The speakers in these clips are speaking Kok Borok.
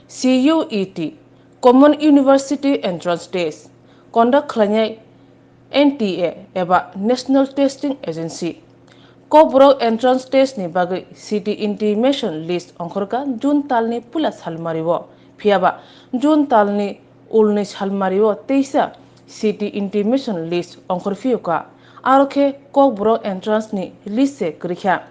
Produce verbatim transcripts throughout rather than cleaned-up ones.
C U E T, Common University Entrance Test, conduct khlainai N T A eba National Testing Agency. Kokborok entrance test ni bagwi seat intimation list ongkhorkha June talni puila salmario, phiyaba June talni ulni salmario teisa seat intimation list ongkhorphiyokha. Aro khe Kokborok entrance ni list se kwrwikha.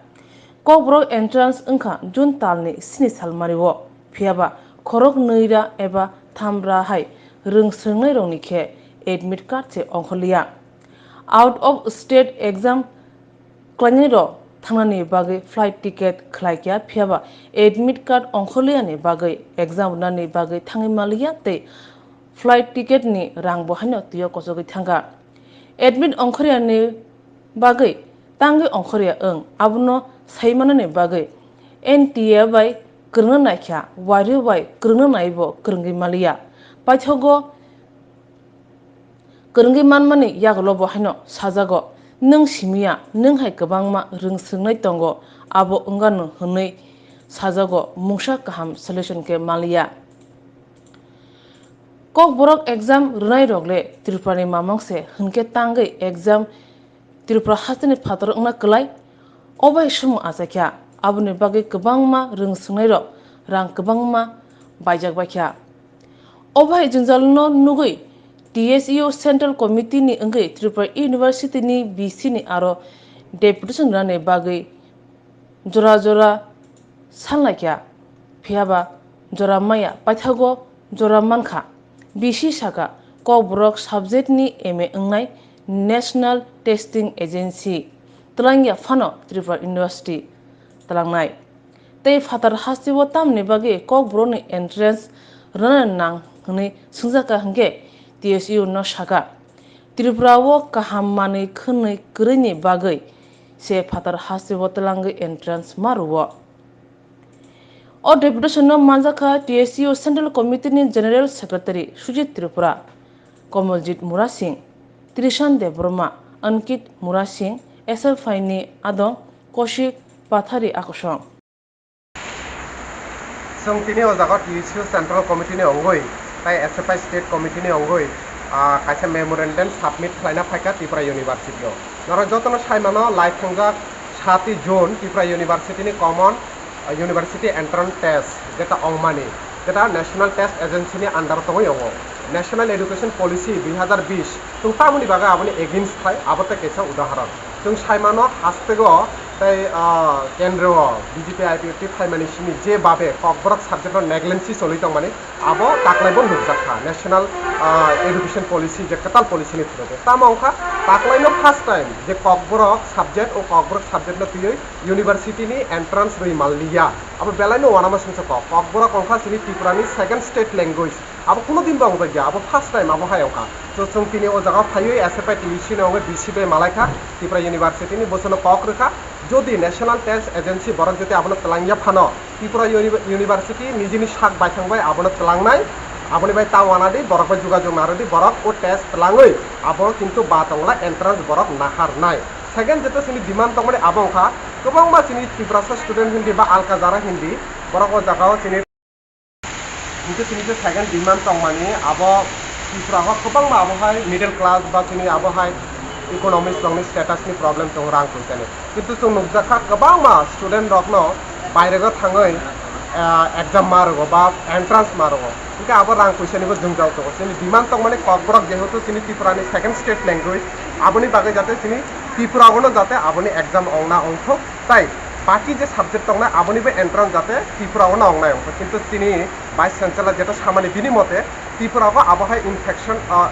Kokborok entrance wngkha June talni sini salmario, phiyaba khorok nwi ra eba tham ra hai rwng swrwngnairokni khe admit card se ongkhorliya. Out of state exam khlainairok thangnani bagwi flight ticket khlaikha, phiyaba admit card ongkhorliyani bagwi exam rwnani bagwi thangwi manliya tei flight ticket ni rang bo haino twiyo kochogwi thangkha. Admit ongkhoriyani bagwi tangwi ongkhorya wng, abono saimanani bagwi N T A bai kwrwngna naikha, wario bai kwrwngna naibo kwrwngwi manliya. Paithago kwrwngwi manmani yagulo bo haino sajago, "Nwng simiya, nwng hai kwbangma rwng swrwngnai tongo, abo wngano," hwnwi sajago, mungsa kaham solution khe manliya. Kokborok exam rwnairok le Tripurani mamang se hwnkhe tangwi exam Tripura hasteni phatar wngna kwlai, o bai somo achaikha, aboni bagwi kwbangma rwng swngnairok rang kwbangma baijak baikha. O bai jwngjalno nugwi T S U Central Committee ni wngwi Tripura University ni V C ni aro deputation rwnani bagwi jora jora sanlaikha, phiyaba jora maya, paithago jora mankha. V C saka, Kokborok subject ni M A wngnai National Testing Agency twlangya phano Tripura University twlangnai. Tei phatar hasteo tamni bagwi Kokborokni entrance rwna nang hwnwi swngjakha hwnkhe T S U no saka, Tripura o kaham manwi khwnwi kwrwini bagwi se phatar hasteo twlangwi entrance ma rwo. O deputation no manjakha T S U Central Committee ni General Secretary Sujit Tripura, Komoljit Murasing, Trishan Debbarma, Ankit Murasing, S F I ni adong Koshik Pathari akosong. Chwng tini o jaga T S U Central Committee ni ongoi, tai S F I State Committee ni ongoi, ah, kaisa memorandum submit khlaina phaikha Tripura University o. Norok jotono sai mano, lai thwngjak sati June Tripura University ni common, ah, University Entrance Test jeta ongmani, jeta National Test Agency ni under tongwi ongo. National Education Policy dui hazar bish chwng tamoni bagwi aboni against khai, abo tei kaisa udahoron. Chwng sai mano, hasteo tei, ah, kendro B J P I P F T phaimani simi je babe Kokborok subject no negligence choli tongmani, abo taklaibo nukjakha National, ah, Education Policy je kwtal policy ni through de. Tamo wngkha taklaino first time je Kokborok subject o Kokborok subject no twiwi university ni entrance rwi manliya. Abo belaino uanama sumsok kok. Kokborok wngkha chini Tripura ni second state language. Abo kuno din bo wngjakya, abo first time abo hai wngkha. So, chwng tini o jaga phaiwi S F I T U C ni wngwi V C bai malaikha, Tripura University ni bosono kok rwkha. Jodi National Test Agency borok jodi abono twlangya phano, Tripura Uni-, University nijini sak baithang bai abono twlangnai, aboni bai ta uanadi borok bai jogajog narwdi, borok o test twlangwi abo kintu ba tongla entrance borok naharnai. Second jeta chini demand tongmani abo wngkha, kwbangma chini Tiprasa student hindi ba alka jara hindi, borok o jaga o chini Hingke chini je second demand tongmani abo Tripura o kwbangma abo hai middle class ba chini abo hai economics rokni status ni problem tongo rang poisa ni. Kintu chwng nukjakha kwbangma student rokno bairego thangwi, ah, exam ma rwgo ba entrance ma rwgo. Hingke abo rang poisa nibo jwngjal tongo. Chini demand tongmani Kokborok jehetu chini Tripura ni second state language, aboni bagwi jate chini Tripura o no jate aboni exam ongna ongthok tai. Baki je subject tongnai abonibo entrance jate Tripura o no wngnai wngkha, kintu chini Vice Chancellor jeta samani bini mote Tripura o abo hai infection, ah,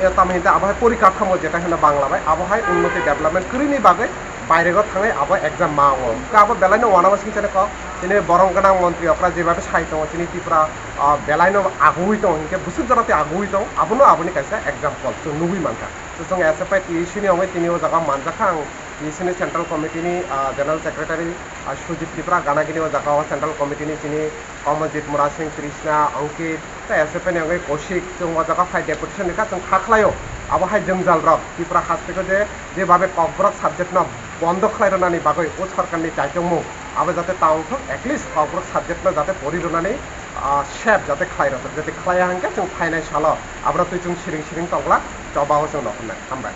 eh, tamo hinte abo hai porikatamo jeta hino Bangla bai abo hai unnoti development kwrwini bagwi bairego thangwi abo exam ma wngo. Hwnkhe abo belaino uanama singchane kok chini borom gwnang montri okra jebabe sai tongo chini Tripura, ah, belaino agui tongo hinkhe bwswk jora tei agui tongo abono aboni kaisa example chwng nugui mankha. Chwng S F I T U C ni wngwi tini o jaga manjakha ang. T S U ni Central Committee ni, ah, General Secretary, ah, Sujit Tripura, ganagini o jaga o Central Committee ni chini Kamaljeet Murasing, Trishna, Ankit, tei S F I ni wngwi Kaushik, chwng o jaga phai deputation rikha, chwng kha khlaio. Abo hai jwngjal rok Tripura hasteo je, je babe Kokborok subject no bondo khlai rwnani bagwi o sorkar ni chaitokmung abo jate ta wngthok, at least Kokborok subject no jate pori rwnani ah, save jate khlai rwthok, jate khlaiya hwnkhe chwng phainai salo aborok twi chwng siring siring tongla, chobao chwng nokhornai. Hambai.